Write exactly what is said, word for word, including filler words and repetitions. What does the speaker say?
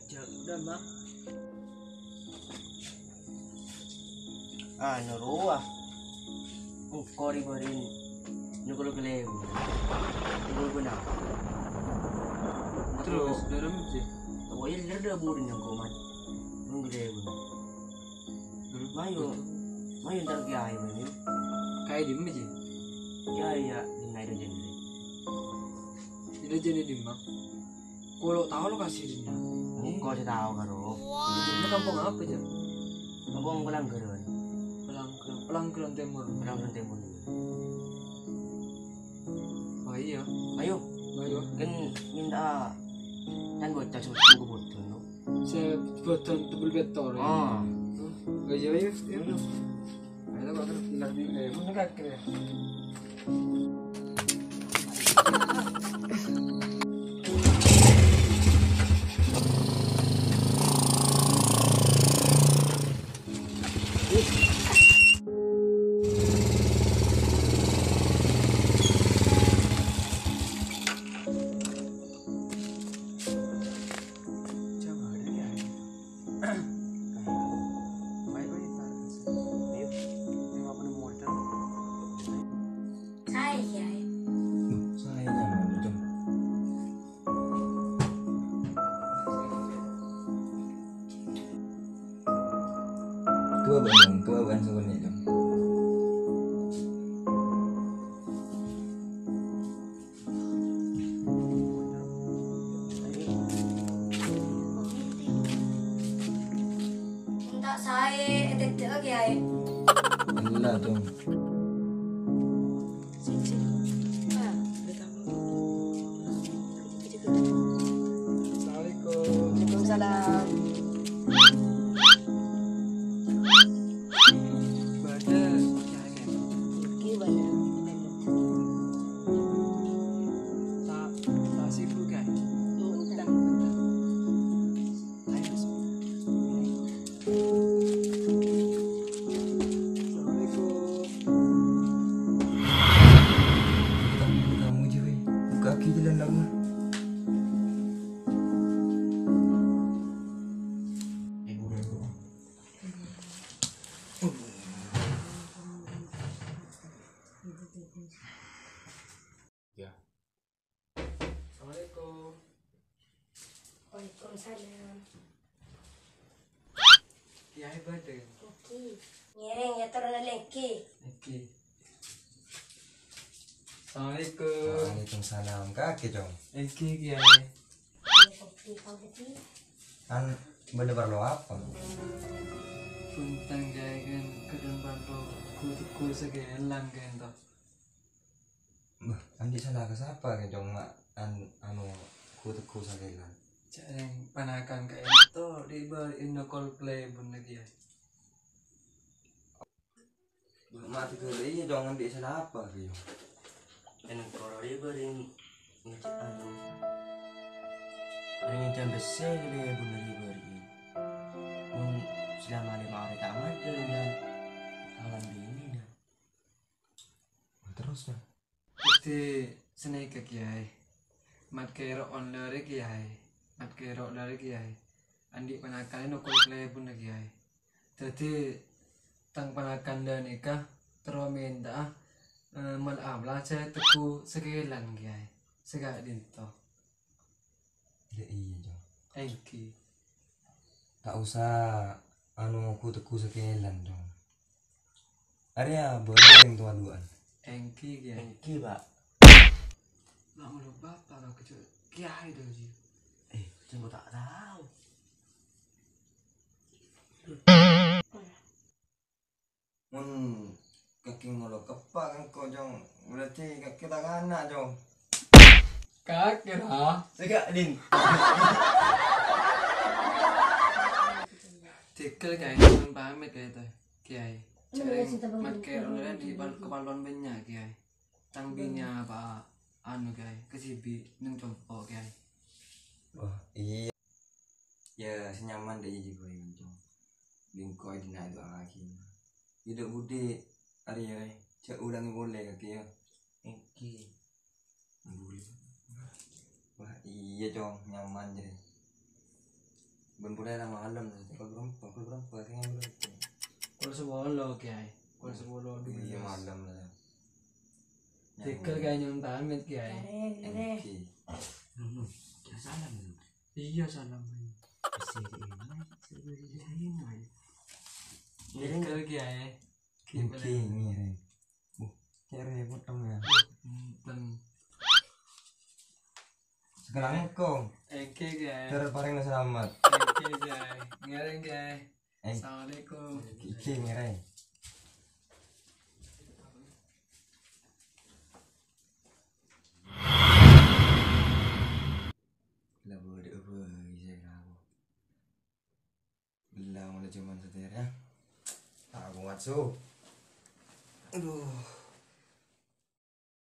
Jhâ', dâ', Ma'. Anu rowa. Engko' rè bâri' nyokol kalèbun. Nyokol kalèbun apa? Terros, dârem jiyâ. Oh, iyâ, dârem dâ' buru nyokol, Man. Nyokol kalèbun. Hmm, mayu, betul. Mayu entar kiyaè, mayu. Kiyaè dimma, Ji? Kiyaè, iyâ, dimma itu jendela. Itu jadi dimma? Kolo tao lokasi dinna. Engko' sè tao karo. Dinna kampong apa, Ji? Kampong Pelanggaran. Pelanggaran, Pelanggaran Timur. Pelanggaran Timur. Oh, iyâ. Ayo. Ayo. Kan minta kan bocah sing kebutuhan, no? Sè bâdân tebel betor, ya? Oh. Oh, iyâ, iyâ, iyâ. Ayo, kok terus bener nih, eh, mana kaki ya? Saè, Kèyaè. Duh, saè nyaman, Cong. Tua bân, Cong. Tua bân sakonè', Cong. Enta' saè ètèdhâ'â, Kèyaè. Ella, Cong. Sing, sing. Nah, udah tahu. Assalamualaikum. Waalaikumsalam. Bâdâ, Kèyaè. Iki bâdâ. Ta', ta' sibuk, Kèyaè? Enggak. Ayo, Mas. Assalamualaikum. Tamu, tamu jiyâ, wè. Buka lagi jalan lama. Ya. Assalamualaikum. Waalaikumsalam. Kèyaè bâdâ. Èngghi. Ngèrèng, yâ, toron èngghi. Èngghi. Assalamualaikum. Waalaikumsalam. Kakè, Cong. Èngghi, Kèyaè. Èngghi, Kang Budi. Kan bâdâ parlo apa? Bhunten, Kèyaè, kan kadhâng parlo ghu-tegghu sakella'an, kan, to. Bâh, andi' sala ka sapa, Kè, Cong, ma', an-, anu, ghu-tegghu sakella'an? Jhâ' rèng panakan ka'dinto, dhi' bâri'na nyokol kalèbunna kèya. Bâh, ma' tèghâlâ iyâ, Cong, andi' sala apa, Kè, Cong? Èngghi koro dhi' bâri' ngècè' anu. Rèng ngècè' bessè kalèbunna dhi' bâri'. Mon selama lèma arè ta' mandhâr, yâ, kawan binèna. Terros, Cong? Dhâddhi sanèka, Kèyaè. Mat kèro' onlèrè, Kèyaè. Mat kèro' lèrè, Kèyaè. Andi' panakan nyokol kalèbunna, Kèyaè. Dhâddhi, tang panakan ghânèka terro mènta'a, eh, mal-, amala sè tegghu sakella'an, Kèyaè. Sè ka'dinto. Yâ iyâ, Cong. Èngghi. Ta' osa, anu, ghu-tegghu sakella'an, Cong. Arèya bâdâ orèng towa duwâ'ân. Èngghi, Kèyaè. Èngghi, Pak. Mak, molo Bapak lo kejut Kèyaè dâ' jiyâ. Eh, jhâ' engko' ta' tao. Mon kakè ngolok eppa' ka engko', Cong, berarti kakè ta' kana', Cong. Kakè, ra? Sè ka'dinto. Tèghâl, Kèyaè, pamèt, Kèyaè, to. Kèyaè. Jhâ' rèng mat kèro' lèrè dhi' pal-, kapalon bânnya', Kèyaè. Tang binè apa, anu, Kèyaè, kasibi' neng compo', Kèyaè. Wah, iyâ. Yâ, sè nyaman dâ' iyâ jiyâ, Cong. Bi' engko' èdina do'aaghi. Yâ, dâ' budi, arèya, jhâ' olangè polè kakè, yâ. Èngghi. Wah, iyâ, Cong, nyaman jârèya. Bân polè ra malem, pokol bârâmpa, pokol bârâmpa, kèng malem. Pokol sapolo, Kèyaè. Pokol sapolo. Iyâ, malem la. Dhika, Kèyaè, nyamana pamit, Kèyaè. Èngghi. Iyâ, salam. Iyâ, salam. Dhika, Kèyaè. Èngghi, ngèrèng. Uh, cè' rèpot dong, yâ. Bhunten. Sakalangkong. Èngghi, Kèyaè. Ter parèng salamet. Èngghi, Kèyaè. Ngèrèng, Kèyaè. Èng-, Assalamualaikum. Èngghi, ngèrèng. La bâdâ apa, Kèyaè, apa? Gella molaè jhâman satèya. Ta' kowat, Su. Aduh.